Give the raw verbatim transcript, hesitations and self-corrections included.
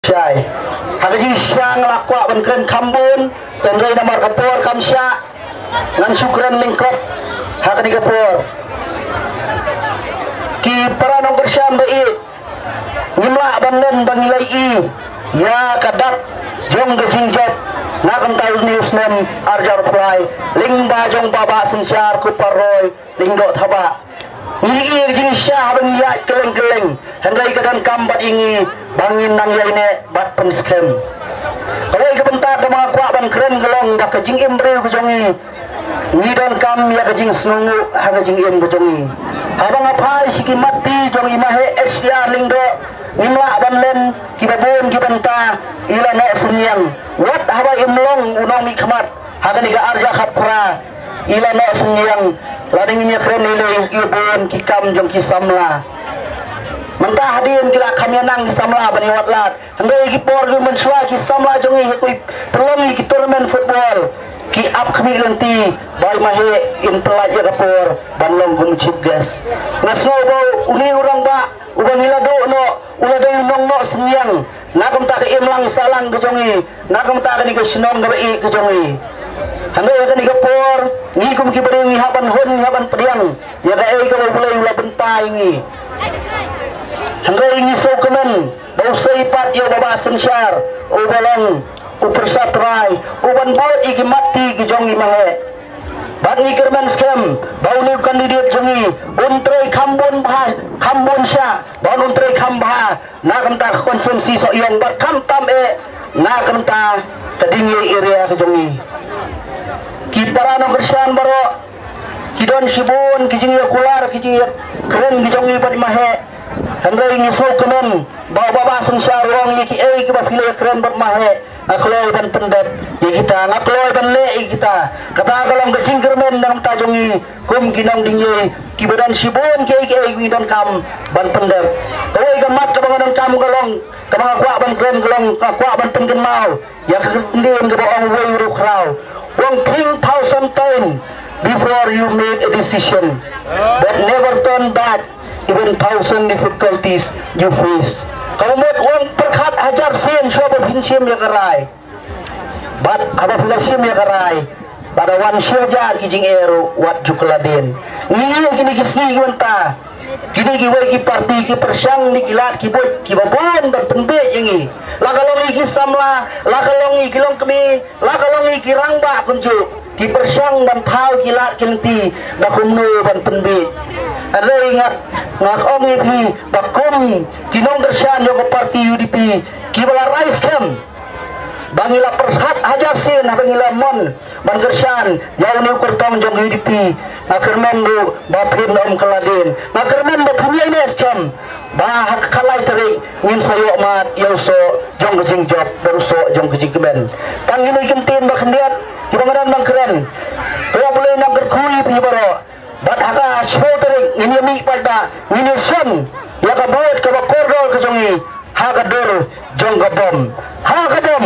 Jai. Ha ka jingshisha nga la kwah ban kren kham bun, tang dei namar ka por kam shah. Ngan shu kren lyngkot ha kane ka por. Ki para nongkyrshan ba ïeit, ngim lah ban len ba ngi la ïohi ïa ka dak jong ka jingjop na ka bynta une u snem ar hajar arphew lai, lyngba jong Bah Bah Synshar Kuparoi Lyngdoh Thabah. Ngi ïohi ka jingshisha haba ngi ïaid kylleng kylleng, hynrei ka donkam bad ïa ngi ba ngin nang ïaineh bad pynskhem. Kawei ka bynta kaba nga kwah ban kren ka long ba ka jingim briew ka jong ngi, ngi donkam ïa ka jingsngewnguh ha ka jingim ka jong ngi. Haba nga phai sha ki mat ti jong i Maheh H D R Lyngdoh, ngim lah ban len, kiba bun ki bynta i la noh synñiang. Wat haba im long u nongmihkhmat ha kane ka ar hajar khatphra, i la noh synñiang. Lada ngin ïakren lei lei, ki bun ki kam jong ki samla. Mynta hadien ki la kham ïa nang ki samla ban ïa wad lad. Hynrei ki por ki mynshuwa ki samla jong ngi ha ki pynlong ïa ki tournament football, ki ap khmih lynti ba i Maheh in pynlait ïa ka por ban long kum chief guest. Nga sngew ba une u rangbah uba ngi la duh noh u la dei u nongnoh synñiang na ka bynta ka imlang sahlang ka jong ngi, na ka bynta kane ka shnong kaba ïeit ka jong ngi. Hynrei ha kane ka por ngi kum ki briew ngi hap ban hun, ngi hap ban pdiang ïa kaei kaba U Blei u la bynta ïa ngi. Hynrei ngi sngewkmen ba u sei pat ïa u Bah Bah Synshar uba long u pyrsa trai uban bud ïa ki mat ti ki jong i Maheh. Bad ngi kyrmen skhem ba une u candidate jong ngi un trei kham bun bha, kham bun shah, ba un trei kham bha na ka bynta ka constituency Sohiong bad khamtam eh na ka bynta ka Dyngei area ka jong ngi. Ki para nongkyrshan baroh ki don shibun ki jingïakular, ki jingïakren ki jong ngi bad i Maheh. Hynrei ngi sngewkmen ba u Bah Bah Synshar u ong ïa kiei kiba phi la ïakren bad Maheh, nga kloi ban pyndep ïa kita, nga kloi ban leh ïa kita. Kata ka long ka jingkyrmen na ka bynta jong ngi kum ki nong Dyngei kiba don shibun kiei kiei kiba ngi donkam ban pyndep. Kawei ka mat kaba nga donkam ka long, kaba nga kwah ban kren ka long, nga kwah ban pynkynmaw ïa ka ktien kaba ong uwei u riewkhraw, u ong, "Think thousand times before you make a decision, but never turn back even thousand difficulties you face." Ka mut u ong, pyrkhat hajar sien shuwa ba phin shim ïa ka rai. Bad haba phi la shim ïa ka rai, lada wan shi hajar ki jingeh ruh wat ju kylla dien. Ngi ïohi kine ki sngi ki bynta, kine kiwei ki parti ki pyrshang ne ki lad ki buit kiba bun ban pynbiej ïa ngi. La ka long ïa ki samla, la ka long ïa ki longkmie, la ka long ïa ki rangbah kumjuh, ki pyrshang ban thaw ki lad ki lynti da kumno ban pynbiej. Hynrei nga, nga ong ïa phi ba kum ki nongkyrshan jong ka parti U D P kiba la rai skhem ba ngi la pyrkhat hajar sien haba ngi la mon ban kyrshan ïa une u kyrtong jong U D P. Nga kyrmen ruh ba phin ym kylla dien. Nga kyrmen ba phin ïaineh skhem ba ha ka khatlai tarik ngin sa ïoh mad ïa u soh jong ka jingjop bad u soh jong ka jingkmen. Tang kine ki ktien ba khyndiat kiba nga don ban kren. Ko Blei nang kyrkhu ïa phi baroh. Bad ha ka shiphew tarik ngin ïa mih paidbah, ngin ïa shon ïa ka vote kaba kordor ka jong ngi ha ka dur jong ka bom. Ha ka bom.